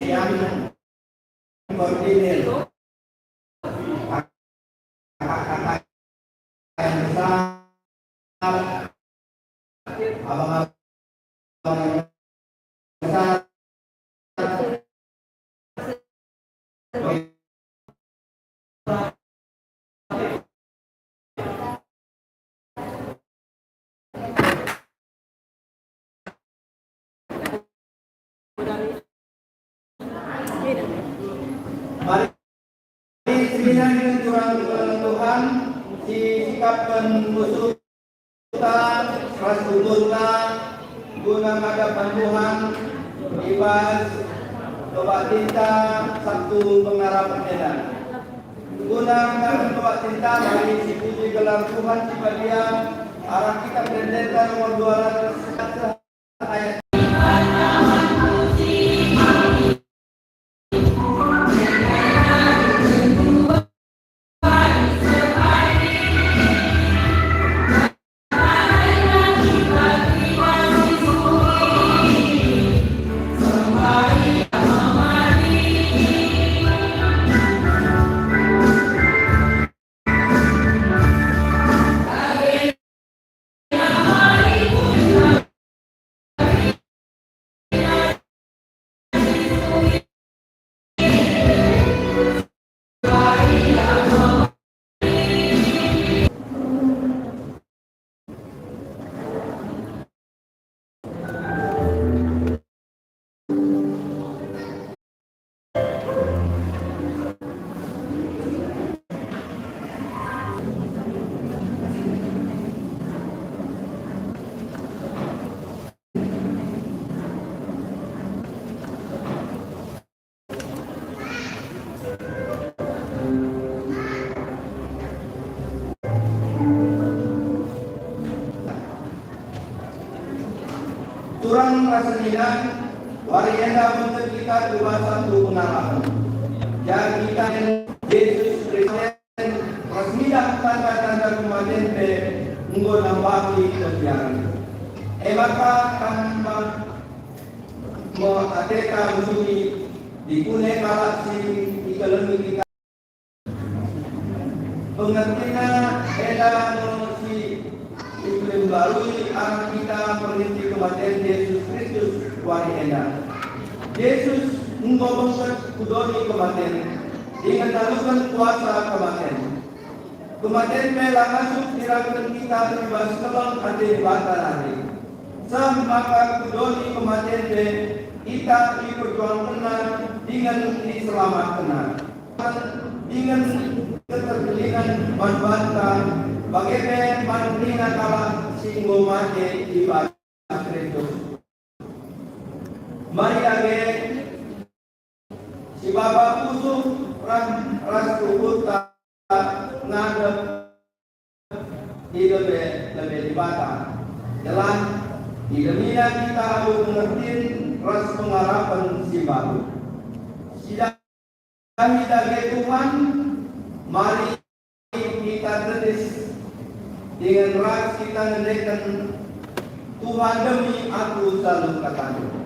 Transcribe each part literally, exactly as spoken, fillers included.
yang koordinir. Kakak-kakak yang besar, abang-abang yang besar, mari senina turang Tuhan, sisikapken pusuh kita ras tubuhta guna ngadap man Tuhan i bas kebaktinta Sabtu Pengarapen enda. Guna ngadap kebaktinta, mari sipuji gelar Tuhan si Badia, arah kitab Ende-enden nomor dua ratus ayat Turang ras senina, wari enda bengket kita ku bas Sabtu Pengarapen. Jadi kita Jesus Kristus ras ngidah tanda-tanda kematen pe enggo nambahi kebiaren. E maka kam me ateta mesuli dikune kalak si ikelengi kita. Pengertina enda me si ipembarui arah kita merinci kematen Jesus Kristus wari enda. Jesus enggo bengket ku doni kematen, dingen naluken kuasa kematen. Kematen pe la ngasup niraken kita i bas keleng ate Dibata nari. Seh maka ku doni kematen pe kita iperjuangkenNa dingen iselamatkenNa. Dingen keterkelinen man banta, bage pe man kerina kalak si enggo mate i bas Kristus. Mari dage, sibaba pusuh ras, ras tubuhta ngadep i lebe-lebe Dibata, gelah idemina kita alu pengertin ras pengarapen si mbaru. Sidahi dage Tuhan, mari kita tedis dingen ras kita ngendeken, "Tuhan, demi aku saluh katandu."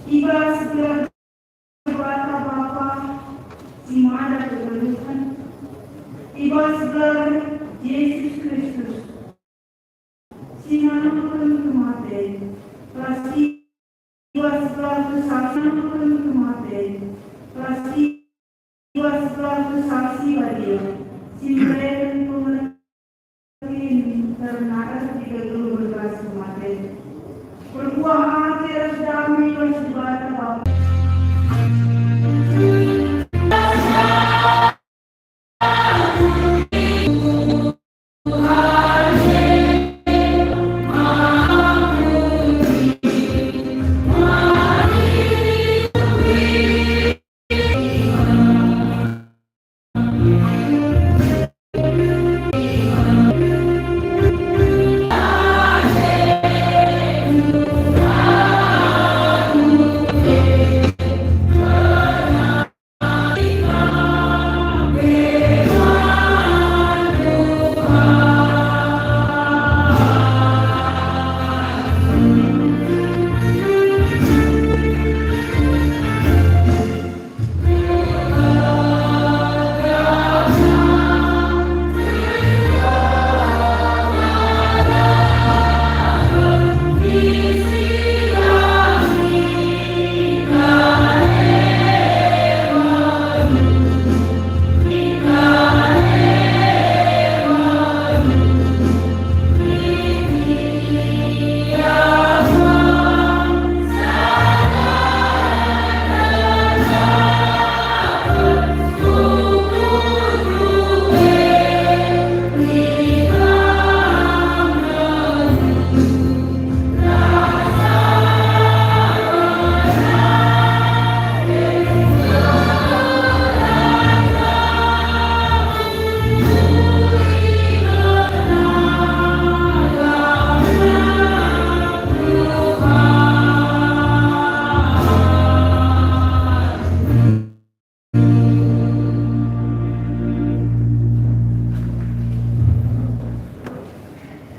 I bas gelar Dibata Bapa si mada kegeluhen, i bas gelar Jesus Kristus si ngalangken kematen, ras i bas gelar kesaksian kematen, ras i bas gelar kesaksi badia si mereken pengertian kerna erti kegeluhen ras kematen. Perkuah ate ras dame i bas Dibata Bapa.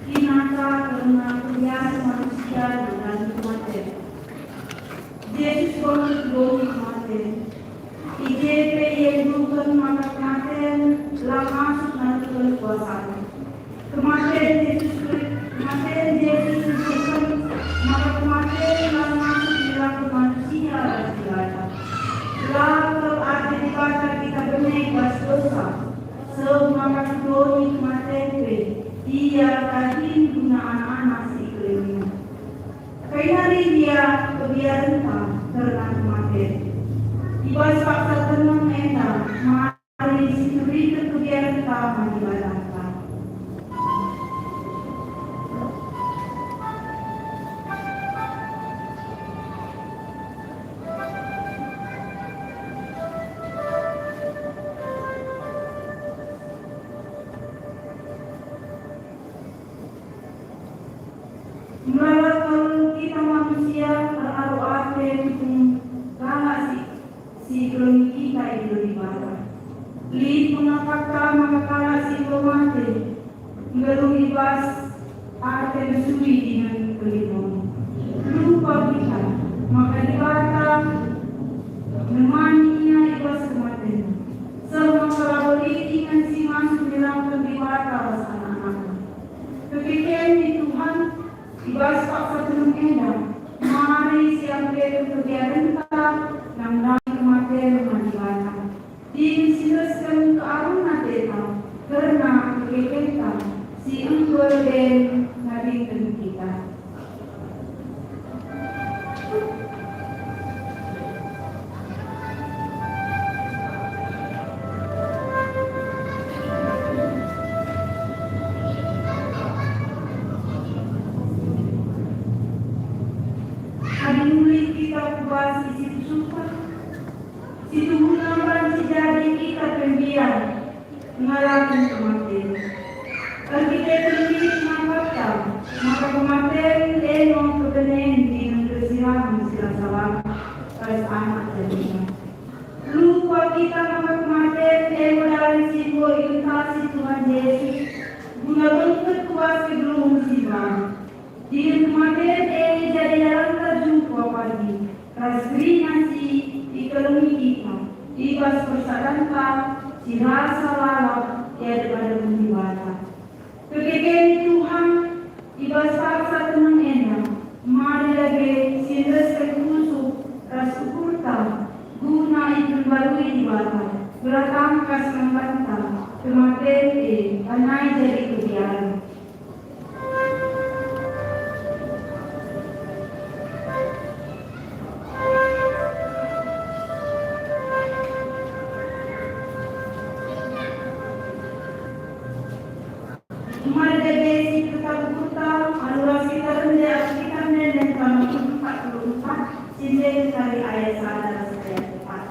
Kinata kerna kebiasaan manusia ngendangi kematen. Jesus bengket doni kematen. I je pe ia nduken maka kematen la ngasup nandeken kuasana. Kematen Jesus Kri-, kematen Jesus nduken maka kematen la ngasup nyerangken manusia ras Dibata. La kal ate Dibata kita bene i bas dosa, seh maka ku doni kematen pe Ia dahin guna anak-anak si ikelengina. Kai nari ia kebiarenta kerna kematen? I bas paksa teneng enda mari siteriken kebiarenta man Dibatanta. Meralat kal kita manusia eraro ate tupung kalak si, si ikeleng kita i bas Dibata. Lit me fakta maka kalak si enggo mate nggeluh i bas ate mesui dingen kelingkon. Lupa kita maka Dibata nemani ia i bas kematen. Seh maka labo lit ingan si ngasup nyerangken Dibata ras anak-anakNa. Kekeken ni Tuhan, i bas paksa teneng enda, mari siampeken kebiarenta nandangi kematen man Dibata, dingen siendesken kearun ateta kerna kekekenta si enggo erben nadingken kita. Adi mulih kita ku bas isi pusuhta, situhuna banci jadi kita pe mbiar ngalami kematen. Erkiteken lit nangkapta maka kematen e me kebenen dingen kesirahen si la salah ras anak jadina. Lupa kita maka kematen e me dalan si enggo igentasi Tuhan Jesus guna bengket ku bas kegeluhen si baru. Dingen kematen e jadi dalanta jumpa pagi. ras kerina si ikelengi kita i bas persadanta si rasa lalap i adepen Dibata. Kekeken Tuhan, i bas paksa teneng enda, mari dage si endesken pusuh ras ukurta guna iperbarui Dibata, gelah tangkas man banta kematen e lanai jadi kebiaren. Mari dage si tetap ukurta, alu ras kita rende ras kita nenen tama empat puluh empat, sinden kari ayat sada ras ayat empat.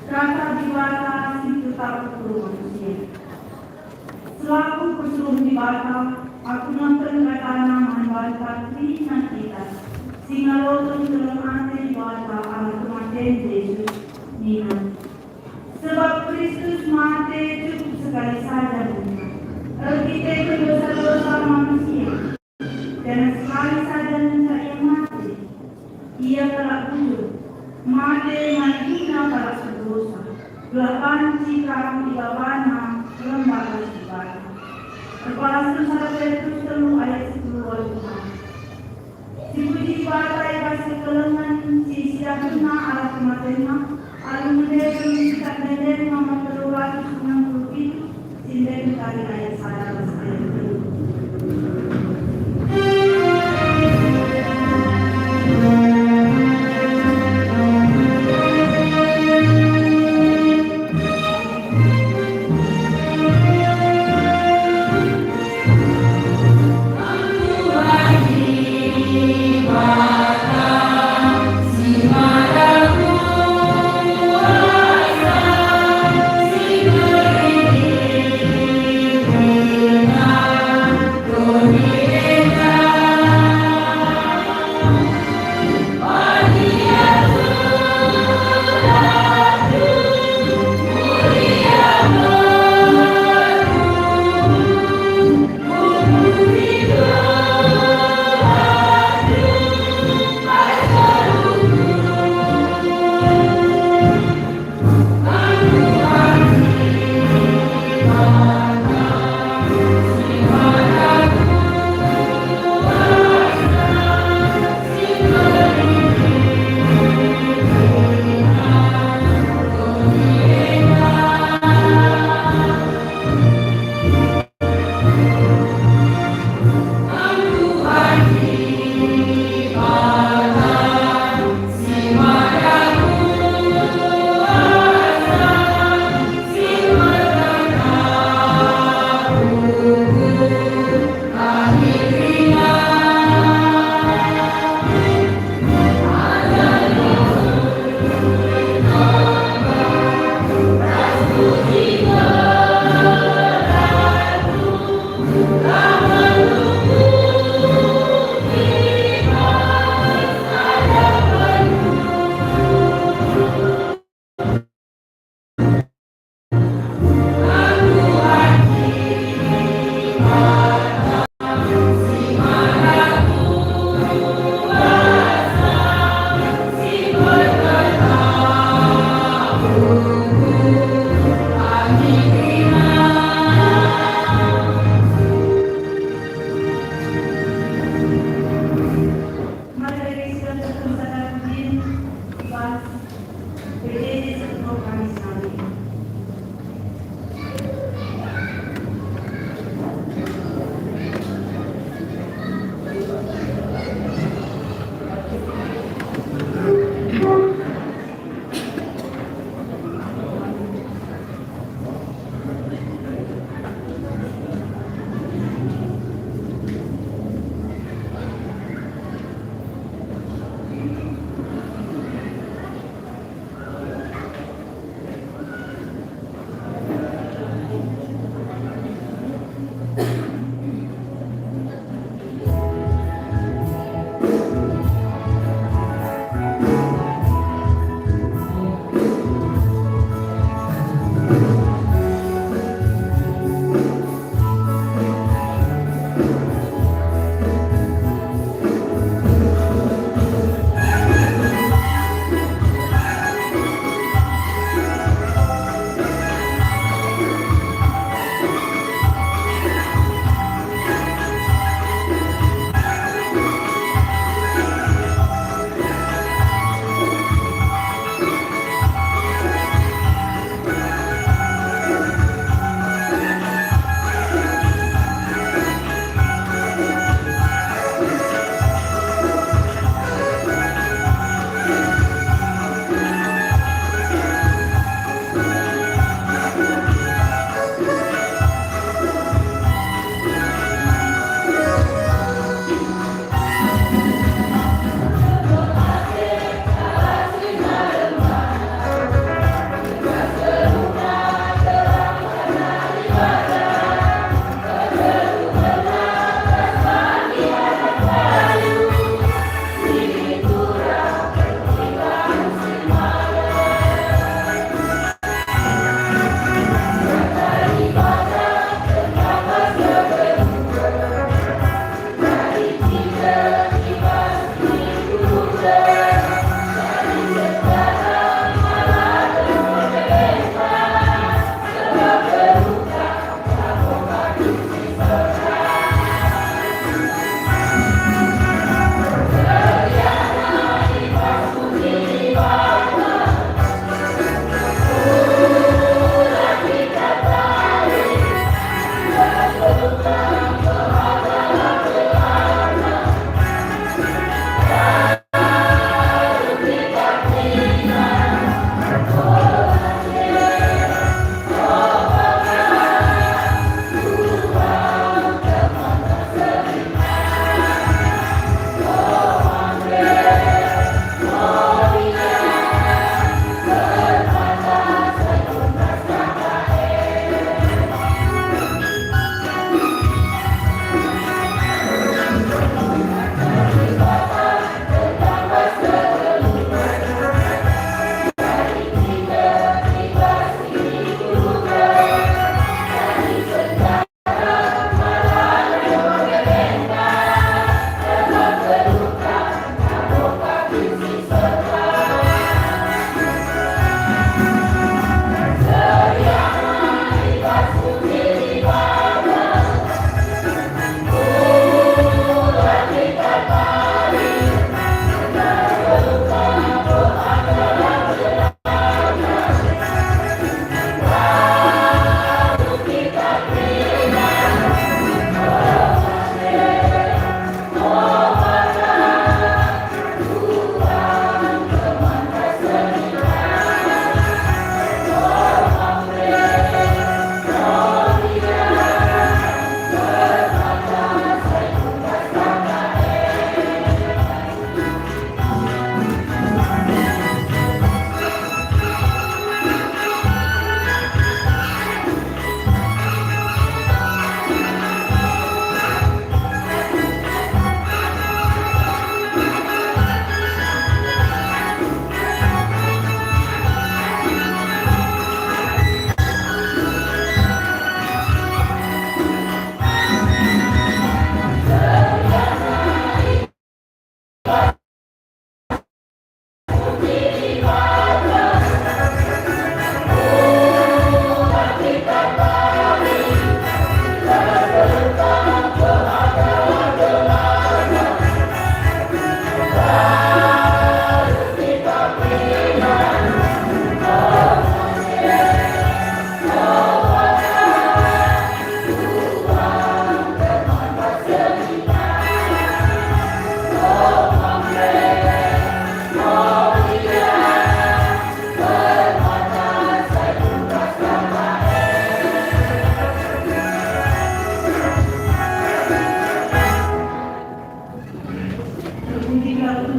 Kata Dibata si tetap ukur manusia. Selaku persuruhen Dibata, aku nehken kataNa man banta kerina kita, si ngaloken keleng ate Dibata arah kematen Jesus, nina, "Sebab Kristus mate cukup sekali saja guna erkiteken dosa-dosa manusia." Janah sekali saja ngenca Ia mate, Ia kalak bujur, mate man guna kalak si erdosa, gelah banci kam ibabana lembah ras Dibata. Erpalasken sada Petrus telu ayat sepuluh waluh. Sipuji Dibata i bas kekelengen si isidakenNa arah kematenNa, alu ngendeken Kitab Ende-enden nomor telu ratus enam puluh pitu, sinden kari ayat sada ras ayat telu.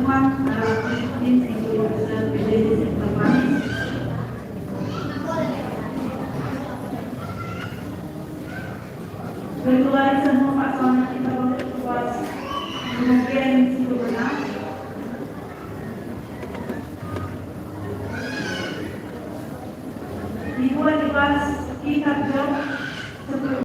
Pemimpin P D C Kabupaten Manis. Ketua semua Pak Sona kita boleh kuas pengajian situ benar. Dibuat di bas kitab Job sepuluh.